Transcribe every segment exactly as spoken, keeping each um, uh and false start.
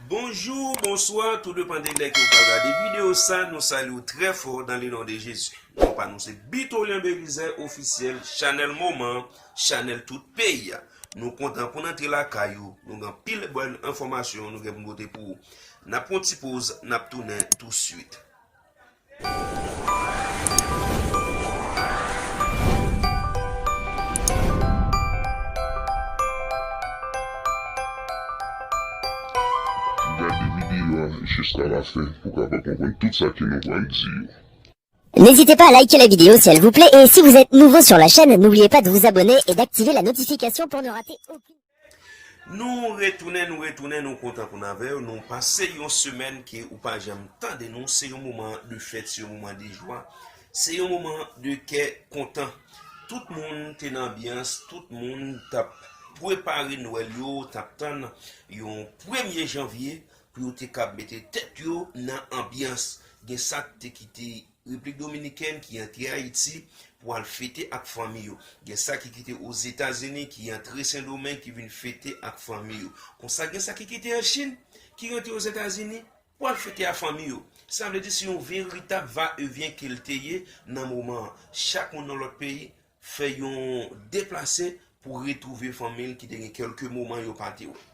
Bonjou, bonswa, tou depann de lè ke w pral gade videyo sa, nou salye w trè fò dans le nom de Jésus. Non pa nou se Bitolian Belizaire Officiel, chanèl moman, chanèl tout peyi a. Nou kontan pou n antre lakay ou, nou gen anpil bèl enfòmasyon nou gen pou n pote pou ou. N ap pran yon ti poz, n ap tounen touswit. Gade videyo a jiska lafen pou w kapab konprann tout sa ke nou pral di yo. N'hésitez pas à liker la vidéo si elle vous plaît et si vous êtes nouveau sur la chaîne, n'oubliez pas de vous abonner et d'activer la notification pour ne rater aucune. Nou retounen, nou retounen, nou kontan pou n avè w. Nou pase yon semèn ke ou pa janm tande nou. Se yon moman de fèt, se yon moman de jwa, se yon moman de kè kontan. Tout moun te nan anbyans, tout moun t ap prepare Nwèl yo, t ap tann yon premye janvye pou yo te kab mete tèt yo nan anbyans. Gen sa k te kite Repiblik Dominikèn ki antre Ayiti pou al fete ak fanmi yo. Gen sa ki kite Ozetazini ki antre Sendomeng ki vin fete ak fanmi yo. Konsa gen sa ki kite an Chin ki rantre Ozetazini pou al fete ak fanmi yo. Sa vle di se yon veritab va e vyen ke l te ye nan moman an. Chak moun nan lòt peyi fè yon deplase pou retwouve fanmi l ki te gen kèlke moman yo pa te wè.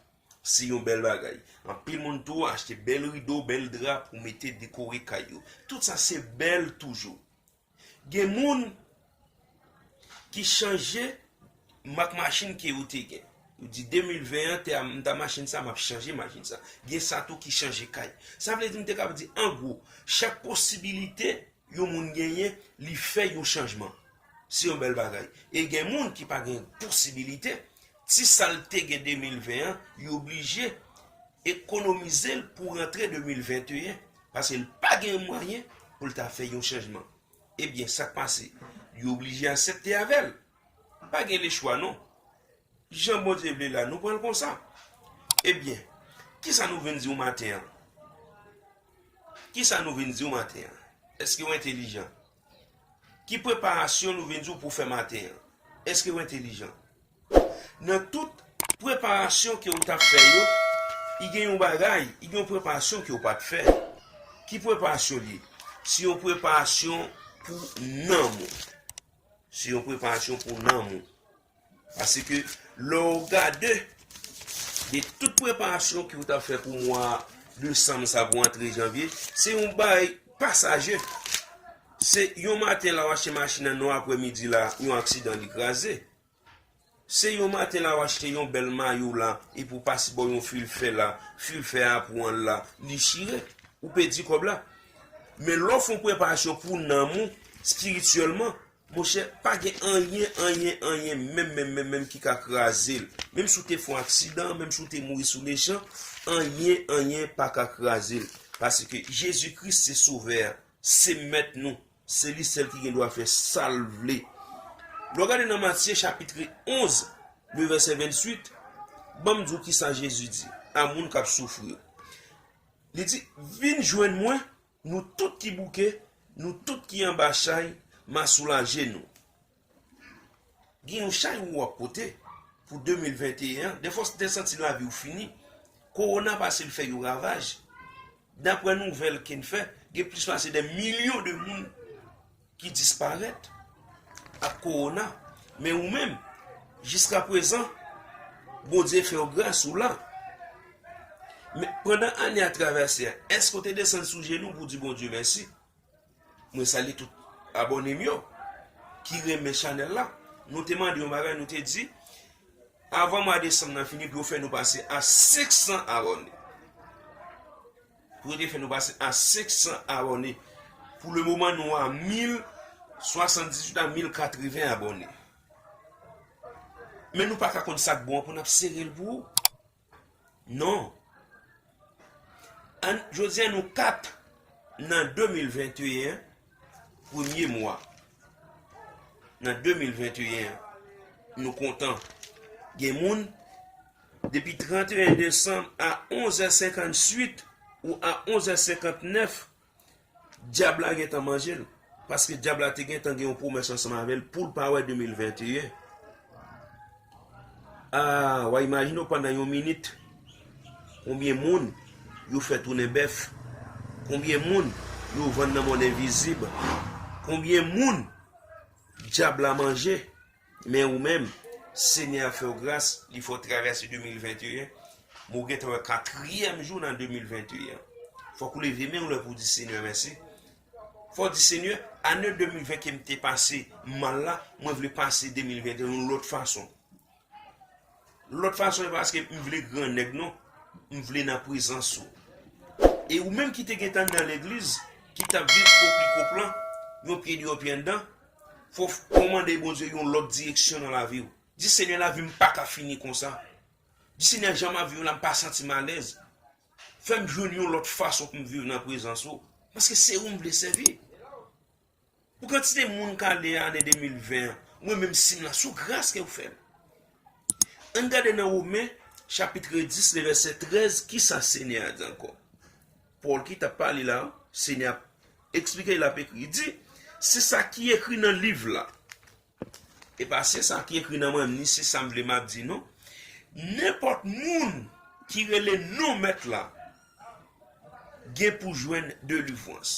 Se yon bèl bagay. Anpil moun tou achte bèl rido, bèl dra pou mete dekore kay yo. Tout sa se bèl toujou. Gen moun ki chanje mak machin ke yo te gen. Yo di de mil ven an, te a, m ta machin sa, m ap chanje machin sa. Gen sa tou ki chanje kay. Sa vle di, m te kapab di, an gwo, chak posibilite yon moun genyen, li fè yon chanjman. Se yon bèl bagay. E gen moun ki pa gen posibilite, ti sa l te gen de mil ven an, li oblije ekonomize l pou rantre de mil venteyen, paske l pa gen mwayen pou l ta fè yon chanjman. Ebyen, sa k pase? Li oblije aksepte avè l. Pa gen lechwa, non. Jan Bondye vle la, nou pran l konsa. Ebyen, kisa nou vin di w maten an? Kisa nou vin di w maten an? Èske w entelijan? Ki preparasyon nou vin di w pou w fè maten an? Èske w entelijan? Nan tout preparasyon ke w t ap fè yo, i gen yon bagay, i gen yon preparasyon ke w pa t fè. Ki preparasyon li ye? Se yon preparasyon pou nanm ou. Se yon preparasyon pou nanm ou. Paske lè w gade de tout preparasyon ke w t ap fè pou mwa desanm sa pou antre janvye, se yon bagay pasaje. Se yon maten la w achte machin nan, nan aprèmidi la, yon aksidan li kraze. Se yon maten la w achte yon bèl mayo la, epi w pase bò yon fil fè la, fil fè a pran l la, li chire, ou pèdi kòb la. Men lè w fè yon preparasyon pou nanm ou, espirityèlman, monchè, pa gen anyen, anyen, anyen, menm, menm, menm, menm ki ka kraze l. Menm si w te fè yon aksidan, menm si w te mouri sou lechan, anyen, anyen pa ka kraze l. Paske Jezi Kris se Sovè a, se Mèt nou, se li sèl ki gen dwa fè sa l vle. Lè w gade nan Matye chapit onz, le vèsè venntuit, ban m di w kisa Jezi di a moun k ap soufri yo. Li di, vin jwenn mwen, nou tout ki bouke, nou tout ki anba chay, m a soulaje nou. Gen yon chay ou w ap pote pou de mil venteyen an. Dèfwa w te santi lavi w fini. Kowona pase l fè yon ravaj. Daprè nouvèl ke n fè, gen plis pase de milyon de moun ki disparèt ak kowona. Men ou menm, jiskaprezan, Bondye fè w gras ou la. Men pandan ane a travèse a, èske w te desann sou jenou pou w di Bondye mèsi? Mwen salye tout abòne m yo ki renmen chanèl la. Nou te mande yon bagay, nou te di, avan mwa desanm nan fini, pou yo fè nou pase a senk san abòne. Pou yo te fè nou pase a senk san abòne. Pou le moman, nou a mil swasanndizuit a mil katreven abòne. Men nou pa ka konn sa k bon an pou n ap sere l pou ou. Non. An, jodi a nou kat nan de mil venteyen, premye mwa. Nan de mil venteyen, nou kontan. Gen moun, depi tranteyen desanm a onz è senkanntuit ou a onz è senkantnèf, dyab la gentan manje l. Paske dyab la te gentan gen yon pwomès ansanm avè l pou l pa wè de mil venteyen. A, w a imajine w pandan yon minit, konbyen moun yo fè tounen bèf? Konbyen moun yo vann nan mond envizib? Konbyen moun dyab la manje? Men ou menm, Senyè a fè w gras, li fè w travèse de mil venteyen, men w gentan wè katriyèm jou nan de mil venteyen. Fòk ou leve men w lè pou w di Senyè mèsi. Fò w di, Senyè, ane de mil ven ke m te pase mal la, mwen vle pase de mil venteyen yon lòt fason. Lòt fason, e pa paske m vle gran nèg, non. M vle nan prezans ou. E ou menm ki te gentan nan legliz, ki t ap viv kopli koplan, yon pye deyò, pye anndan, fò w mande Bondye yon lòt direksyon nan lavi w. Di, Senyè, lavi m pa ka fini konsa. Di, Senyè, jan m ap viv la, m pa santi m alèz. Fè m jwenn yon lòt fason pou m viv nan prezans ou. Paske se ou m vle sèvi. Pou kantite moun k ale ane de mil ven an, mwen menm si m la, sou gras ke w fè m. Ann gade nan Women, chapit dis, le vèsè trèz, kisa Senyè a di ankò? Pòl ki t ap pale la, Senyè a eksplike, l ap ekri, li di, se sa ki ekri nan liv la. E pa se sa ki ekri nan mwen, ni se sa m vle m ap di, non. Nenpòt moun ki rele non Mèt la gen pou jwenn delivrans.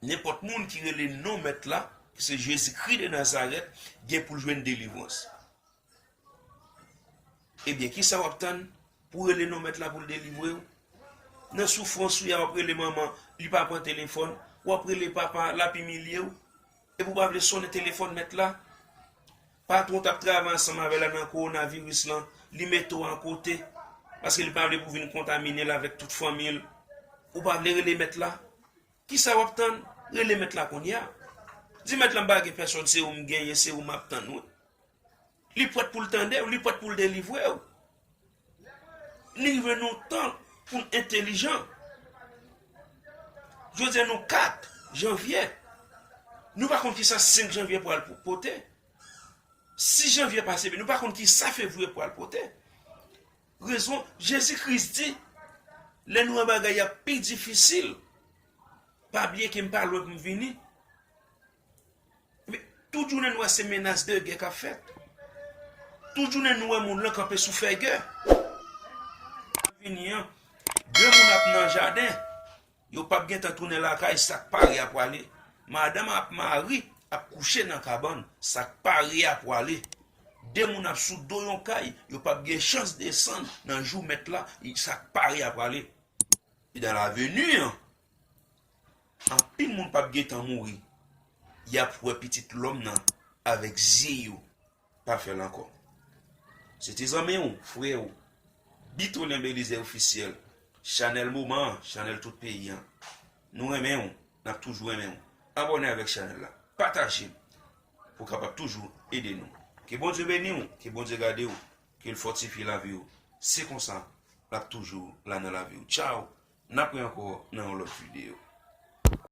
Nenpòt moun ki rele non Mèt la, ki se Jezikri de Nazarèt, gen pou l jwenn delivrans. Ebyen, kisa w ap tann pou w rele non Mèt la pou l delivre w? Nan soufrans ou ye a, w ap rele manman, li pa pran telefòn, w ap rele papa, l ap imilye w, epi w pa vle sonnen telefòn Mèt la? Patwon w t ap travay ansanm avè l la nan kowonaviris lan, li mete w akote, paske li pa vle pou w vin kontamine l avèk tout fanmi l. Ou pa vle rele Mèt la? Kisa w ap tann? Rele Mèt la kounye a. Di, Mèt la, m pa gen pèsòn, se ou m genyen, se ou m ap tann, wi. Li prèt pou l tande w, li prèt pou l delivre w. Li rive nan yon tan pou n entèlijan. Jodi a, nou kat janvye. Nou pa konn kisa senk janvye pral po-, pote. Sis janvye pase, men nou pa konn kisa fevriye pral pote. Rezon, Jezi Kris di, lè nou wè bagay ap pi difisil, pa bliye ke m pa lwen pou m vini. Men, tout jounen nou wè se menas de gè k ap fèt. Tout jounen nou wè moun lan kanpe sou fè gè. Vini an, de moun ap nan jaden, yo p ap gentan tounen lakay, sa k pare a prale. Madanm ak mari ap kouche nan kabann, sa k pare a prale. De moun ap sou do yon kay, yo p ap gen chans desann nan jou Mèt la, sa k pare a prale. E dan laveni an, anpil moun p ap gentan mouri. Y ap wè Pitit Lòm nan avèk zye yo. Pa fè l ankò. Se te zanmi w, frè w, Bitolen Belizaire Officiel, chanèl moman an, chanèl tout peyi an. Nou renmen w, n ap toujou renmen w. Abòne avèk chanèl la, pataje l pou w kapab toujou ede nou. Ke Bondye beni w, ke Bondye gade w, ke l fòtifye lavi w. Se konsa, l ap toujou la nan lavi w. Tchaw, n ap wè ankò nan yon lòt videyo.